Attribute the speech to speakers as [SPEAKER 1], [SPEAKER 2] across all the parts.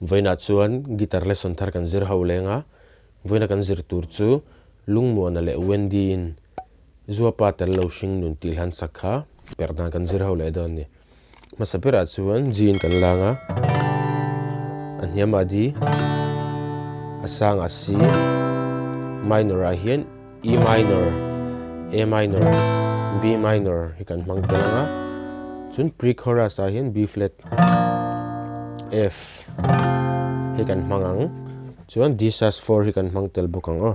[SPEAKER 1] Vawiinah chuan guitar lesson thar kan zir ho leng a, vawiina kan zir tur chu Lungmuana leh Wendy-in Zuapa tel lo hring nun tih hlan sak kha perh dan kan zir ho leh dawn a ni. Hmasa berah chuan G-in kan lang a, a hniamah D, a sangah C, minor-ah hian E minor, A minor, B minor hi kan hmang tel ang a, chuan pre-chorus ah hian B flat, F hi kan hmang ang, chuan D sus 4 hi kan hmang tel bawk ang aw.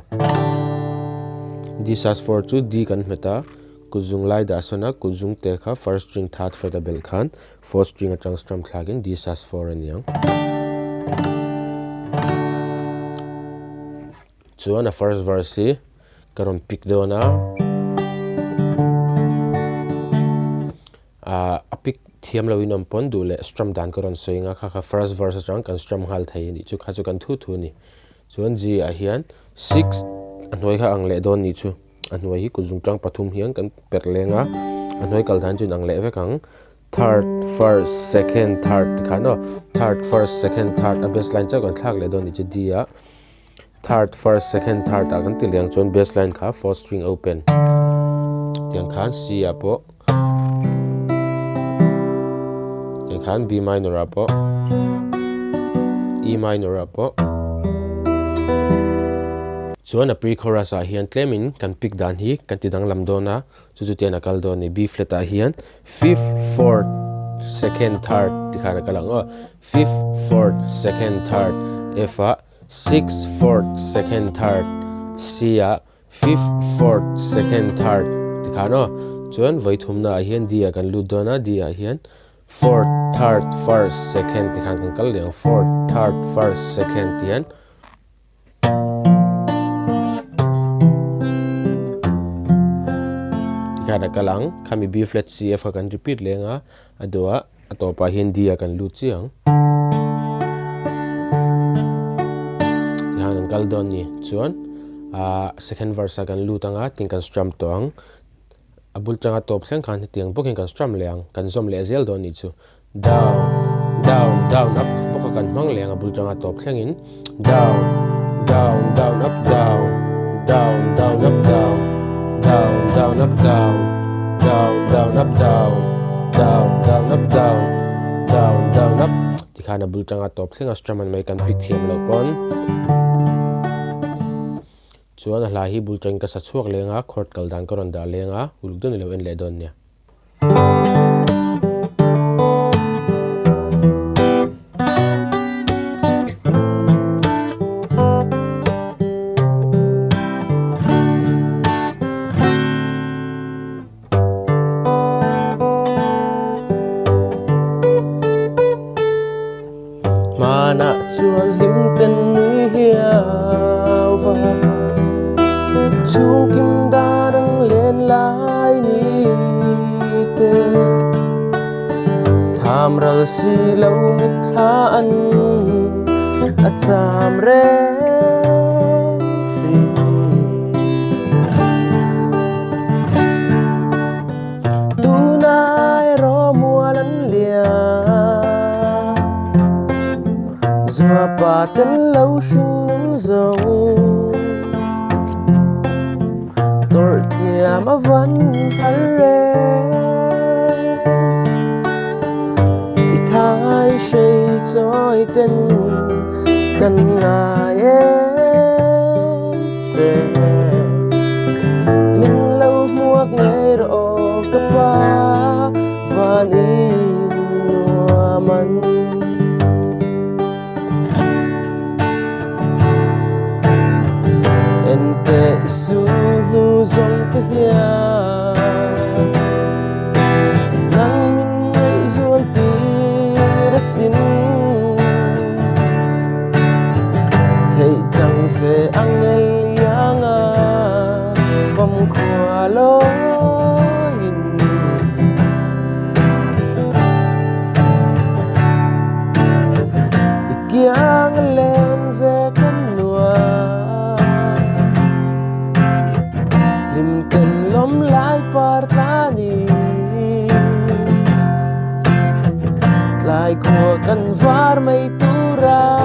[SPEAKER 1] D sus 4 chu D kan hmet a, kut zung lai dah sawn a, kut zung te kha first string third fret a belh khan fourth string atang strum thlakin D sus 4 a ni ang. Chuan a first verse hi ka rawn pick dawn a, ah a pick thiam lo in awm pawn duh leh strum dan ka rawn sawi ang a, kha kha first verse atang kan strum nghal thei a nih chu, kha chu kan thu thu a ni. Chuan G ah hian six a hnuai kha ang leh dawn nih chu, a hnuai hi kut zungtang pathum hian kan perh leng a, a hnuai kal dan chu in ang leh vek ang. Third, first, second, third ti khan aw, third, first, second, third a bass line chauh kan thlak leh dawn nih chu D ah. Third, first, second, third ah kan ti leh ang chuan bass line kha fourth string open tiang khan C ah pawh tiang khan B minor ah pawh E minor ah pawh chuan a pre chorus ah hian tlemin kan pick dan hi kan ti danglam dawn a chu chu tian a kal dawn a ni B flat ah hian fifth fourth second third ti khan a kal ang aw fifth fourth second third F ah Sixth, fourth, second, third, C ah fifth, fourth, second, third ti khan aw. Chuan vawi thumna ah hian D ah kan lut dawn a, D ah hian fourth, third, first, second ti khan kan kal leh ang, fourth, third, first, second ti hian. Ti khan a kal ang, khami B flat C F kha kan repeat leh ang a, a dawhah. A tawpah hian D ah kan lut chiang. Tihian kan kal dawn ni. Chuan ah second verse ah kan lut anga tin kan strum tawh ang. A bul tanga tawp thleng khan hetiang bawkin kan strum leh ang. Kan zawm leh zel dawn ni chu. Down, down, down, up bawka kan hmang leh ang a bul tanga tawp thlengin. Down, down, down, up, down, down, down, up, down, down, down, up, down, down, down, up, down, down, down, up, down, down, down, up tikhan a bul tanga tawp thleng a strum an mai kan pick thiam loh pawn chuan a hla hi bul tangin ka sa chhuak leng a chord kal dan ka rawn dah leng a uluk deuh ni lo en leh dawn nia. Hmanah chuan hlim ten nui hiau va Chhungkim dar ang len lai ni te Tham ral si lo mitthla an a cham reng si. Tunai rawmual an liam Zuapa tel lo hring nun zawng Tawrh thiam a van har reng I thai hrei chawi ten kan ngai em che. Min lo hmuak ngei rawh aw ka pa van in nuam an. En teh i su hnu zawng te hian nang min ngaihzual tir asin. Theih chang se angel ianga famkhua lawiin. ram.